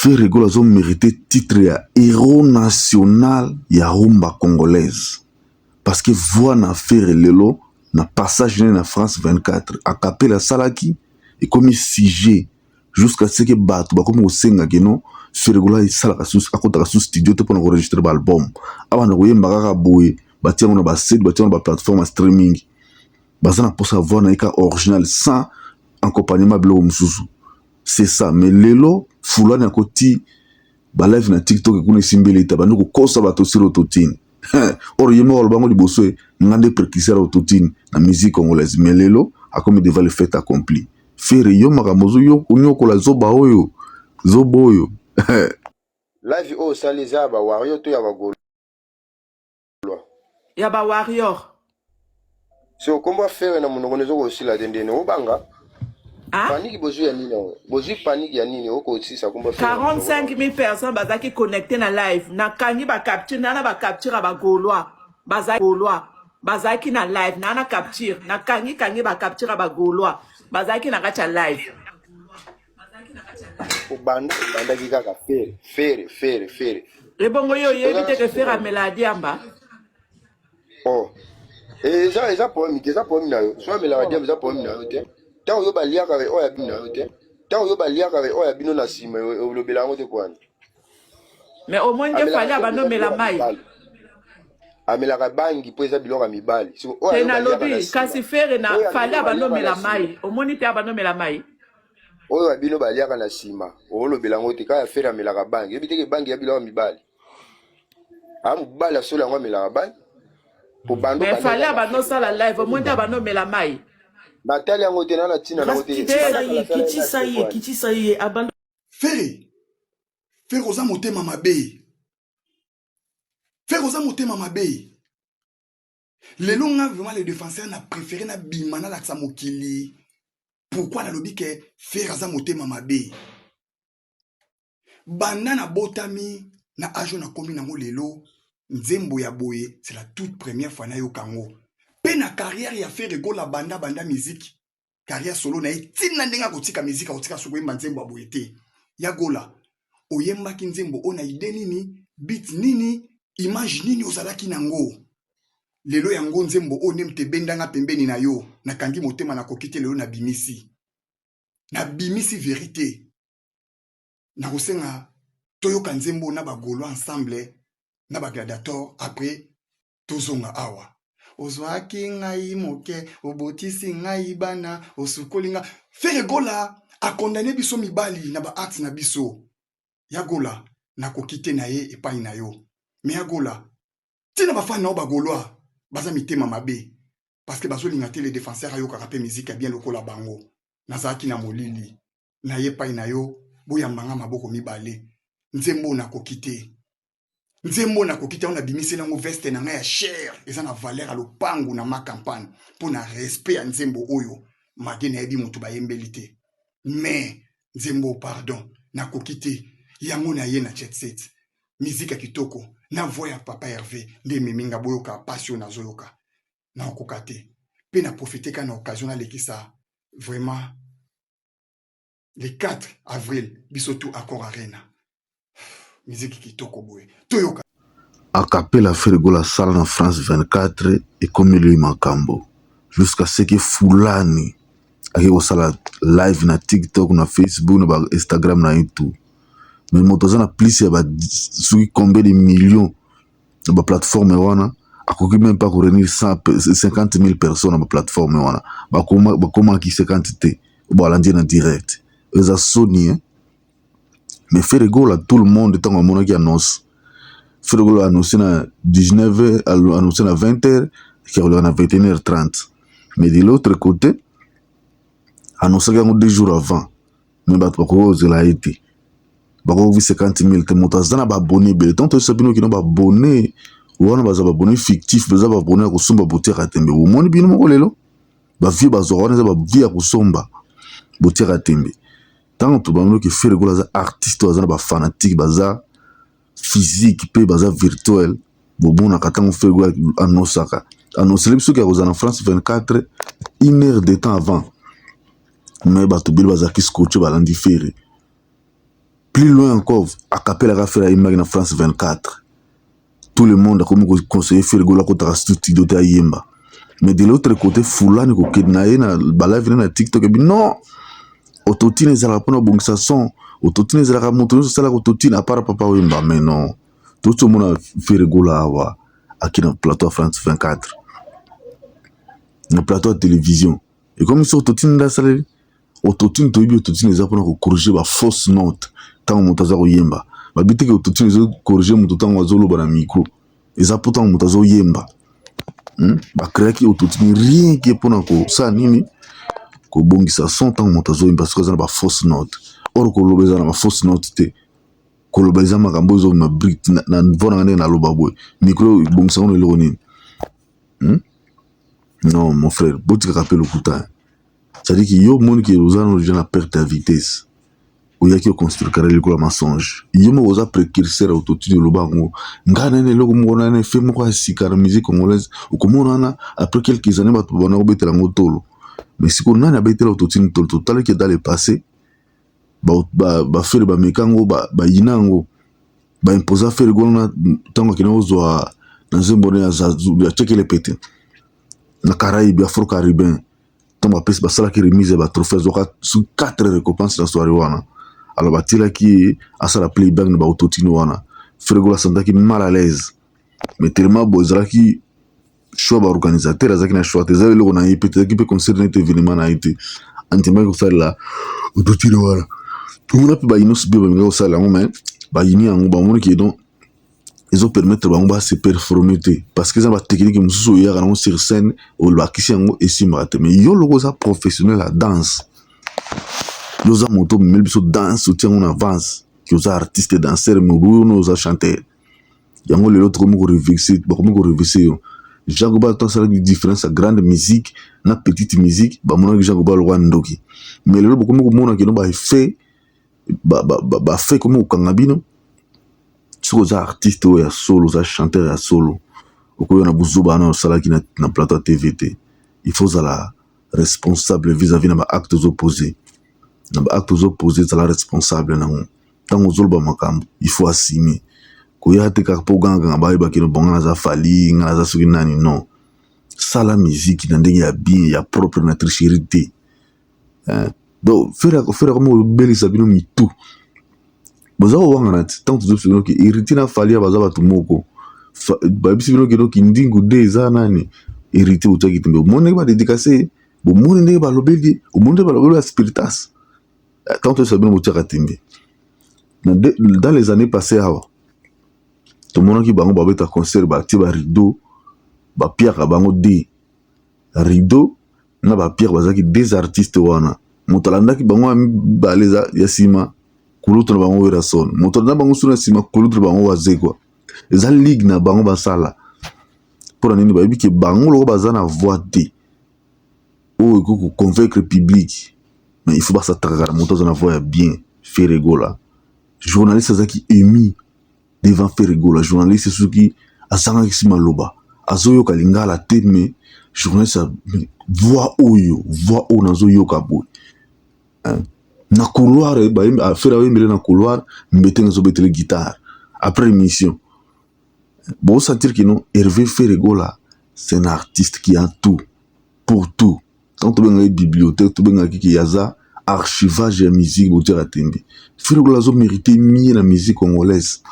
Ferre Gola azo merite titre ya héros national ya rumba congolaise parce que voix na Ferre lelo na passage na France 24 acapella asalaki ekomi sujet jusqu'à ce que bato bakomi kosenga que non, Ferre Gola esalaka susu, akotaka su studio te mpona koenregistrer baalbum, abanda koyemba kaka boye, batia yango na baCD, batia yango na baplateforme ya streaming. Baza na mposa ya voix na ye ka original, sans accompagnement biloko mosusu, c'est ça. Mais lelo fulani akoti balive na TikTok kuna, esimbeli ete abandi kokosa bato sur autotune. Or ye moko alobango liboso e nga nde précurseur autotune na musique congolaise. Mais lelo akomi devant le fait accompli. Ferre, yo makambo ozonyokola zoba oyo, zoba oyo. Live oyo osali eza ya bawarrior to ya bagaulois? Ya bawarrior. So okombo Ferre na monoko ezo kosila te, ndeni obanga? Ah? Panique bozwi ya nini yango? Bozwi panique ya nini okosisa kombo Ferre? 45 000 personnes bazalaki connecté na live. Nakangi bacapture na bacapture ya bagaulois. Gaulois bazalaki na live na capture, nakangi kangi bacapture ya bagaulois bazalaki na kati ya live. Obanda obandaki kaka Ferre, Ferre, Ferre, Ferre. Ebongo yo oyebi te ke Ferre amela diamba? Oh, eza problème te, eza problème na yo. So amelaka diamba, eza problème na yo te. Ntango yo baliaka oyo ya bino na yo te, ntango yo baliaka oyo ya bino na nsima, olobela yango te kwani? Mais au moins nde Fally abandi omela mai. Amelaka bangi mpo eza biloko ya mibali. Te, nalobi kasi Ferre na Fally abandi omela mai, omoni te abandi omela mai? Oyo ya bino baliaka na nsima, olobela yango te. Kaka Ferre amelaka bangi, yebi teke bangi ya biloko ya mibali. A mobali asolo yango amelaka bangi. Mais Fally abandi osala live, omoni te abandi omela mai? Natali yango te, na ntina nango te. Kitisa ye, kitisa ye, abanda. Ferre, Ferre, oza motema mabe. Ferre, oza motema mabe. Lelo nga vraiment le défenseur na préféré na bima nalakisa mokili pourquoi nalobi ke Ferre aza motema mabe. Banda nabotami na age oyo nakomi nango lelo, nzembo ya boye, c'est la toute première fois nayoka yango. Mpe na carrière ya Ferre Gola, banda banda musique, carrière solo na ye, ntina ndenge akotika musique, akotika soki oyemba nzembo ya boye te. Ya Gola, oyembaki nzembo oyo na idée nini, beat nini, image nini ozalaki nango? Lelo yango nzembo oyo nde moto ebendanga pembeni na yo, nakangi motema, nakoki te. Lelo nabimisi vérité. Nakosenga toyoka nzembo na bagaulois ensemble na bagladiator, après tozonga awa. Ozwaki ngai moke, obotisi ngai bana, osukoli nga. Ferre Gola acondamner biso mibali na baacte na biso. Ya Gola, nakoki te na ye epai na yo. Me ya Gola, ntina bafani na yo bagaulois baza mitema mabe, parce que bazolinga te le défenseur ayokaka mpe miziki ya bien lokola bango. Nazalaki na molili na ye epai na yo, boyambanga maboko mibale. Nzembo nakoki te, nzembo nakoki te. Aho nabimiseli yango veste na ngai ya cher, eza na valeur ya lopangu na ma campagne, mpo na respect ya nzembo oyo. Mage nayebi moto bayembeli te, mais nzembo, pardon, nakoki te. Yango na ye na jet set, miziki ya kitoko na voix ya papa Hervé nde ememi nga. Boyoka pasi oyo nazoyoka, nakokoka te. Mpe na profite kaka na occasion nalekisa vraiment le 4 avril, biso tu Accor Arena, miziki kitoko boye, toyoka. Acapella Ferre Gola asala na France 24 ekomeli makambo jusqu'à ce que fulani ake kosala live na TikTok, na Facebook, na ba Instagram na ye tout. Mais moto aza na plus ya ba soki combien de millions na baplateforme wana, akoki même pas koréunir 50 000 personnes na baplateforme wana. Bakomaki 50 te, balandi na direct. Eza soni, hein? Mais Ferre Gola, tout le monde ntango amonaki annonce, Ferre Gola annoncé na 19h, annoncé na 20h ke na 21h30. Mais de l'autre côté, annoncaki yango 2 jours avant, mais bato bakoki kozela ye te, bakoki 50 000 te. Moto aza na baabonnés ebele. Ntango toyesa bino kino baabonnés wana baza baabonnés fictif, baza baabonnés ya kosomba. Botiaka tembe, bomoni bino moko lelo bavues bazwaka wana eza bavues ya kosomba. Botiaka tembe. Ntango tobaminoki Ferre Gola aza artiste oyo aza na bafanatique, baza physique mpe baza virtuel. Bomonaka ntango Ferre Gola annosaka, annoncele biso soki akozala na France 24 une heure de temps avant, mais bato ebele bazalaki scotché, balandi Ferre. Plus loin encore, acapella kaka Ferre ayembaki na France 24. Tout le monde akomi ko conseiller Ferre Gola akotaka studio te ayemba. Mais de l'autre côté, Fulani kokende na ye na ba live na TikTok ebi non, autotune ezalaka mpona kobongisa son, autotune ezalaka moto nyonso asalaka autotune à part Papa Wemba. Mais non, tozo mona Ferre Gola awa aki na plateau ya France 24, na plateau ya télévision, ekomi so autotune nde asaleli autotune. Toyebi autotune eza mpona kocorriger ba fausse note ntango moto aza koyemba. Babi teke autotune ezocorriger moto ntango azoloba na micro, eza mpo ntango moto azoyemba. Bacréaki autotune rien que mpona kosala nini? Kobongisa son ntango moto azoyemba, soki aza na ba fausse note. Or koloba eza na ba fausse note te. Koloba eza makambo ezobima brut na voix nanga ndenge naloba boye. Micro ebongisa ngo na eloko nini? Non, mon frère, botikaka mpe lokuta. C'est-à-dire que yo omoni ke oza nano déjà na perte ya vitesse, oyaki oconstruire carrière likolo ya mensonge. Yo moko oza précurseur ya autotune. Oloba yango, ngai nani eloko moko nani effet moko ya sika na musique congolaise. Okomona wana après quelques années bato babanda kobetela yango tolo. Mais sikoyo nani abetela autotune tolo? Totalaki dans le passé, baFerre bameka yango, bayina yango, baimposa Ferre Gola ntango akende kozwa na nzembo ne ya Tchekele Pete na Caraïbe, Afro Caribéen. Ntango bapesi, basalaki remise ya batrophée, azwaka su 4 récompense na soirée wana. Alors batielaki ye asala playback na baautotune wana. Ferre Gola asantaki mal à l'aise, mais tellement bo ezalaki choix baorganisateur, azalaki na choix te. Eza eloko na ye mpe, ezalaki mpe concert nete événement na ye te, andimaki kosalela autotune wana. Tomona mpe baInnoss'B balingaki kosalela yango, mais bayini yango, bamoniki donc ezopermettre bango base performer te, parce que eza batechnique mosusu oyaka nango sur scène, olakisi yango, esimbaka te. Mais yo loko oza professionnel ya danse, yo oza moto omemeli biso danse, otia yango na avance ke oza artiste danseur, mais oyo oza chanteur. Yango lelo tokomi korevese, bakomi korevese yo. Jean Goubald to asalaki différence ya grande musique na petite musique, bamonaki Jean Goubald lokwa ndoki. Mais lelo bokomi komona keno baeffet, bafe komi kokanga bino. Soki oza artiste oyo ya solo, oza chanteur ya solo, okoya na buzoba wana osalaki na plateau ya TV te. Il faut ozala responsable vis-à-vis na baacte ozopose, na baacte ozopose, ezala responsable nango. Ntango ozoloba makambo, il faut assumer. Koya te kaka mpo ogangaganga, bayebaki no bon, nga naza Fally, nga naza soki nani. Non, sala musique na ndenge ya bien, ya propre, na tricherie te. Donc Ferre akomi kobelisa bino mitu, boza kowangana ti ntango tozobisa bino ke Héritier na Fally baza bato moko. Bayebisi bino ke ndingu de eza nani? Héritier. Botiaki tembe, bomoni ndenge badédicace, bomoni ndenge balobeli, omoni ndenge balobeli ya spiritas. Ntango toyebisa bino, botiaka tembe. Dans les années passées awa, tomonaki bango babeta concert, batie barideau, bapiaka bango de rideau na bapierre. Bazalaki des artistes wana, moto alandaki bango ya mibale eza ya nsima kulutu na bango Werrason, moto alanda bango su na nsima kulutu na bango Wazekwa. Eza ligue na bango basala. Mpona nini? Bayebi ke bango loko baza na voix te oyo ekoki koconvaincre public, mais il faut basatakaka na moto aza na voix ya bien, Ferre Gola. Journaliste azalaki ému devant Ferre Gola. Journaliste soki azangaki nsima maloba, azoyoka lingala te, mais journaliste, voix oyo, voix oyo nazoyoka boye na couloir, Ferre ayembele na couloir, mbetenge azobetele guitare après émission. Bosentir que non, Hervé Ferre Gola, c'est un artiste qui a tout pour tout. Tant tobengaki bibliothèque, tobengaki ki aza archivage ya musique. Botiaka tembe, Ferre Gola azomérite mieux na musique congolaise.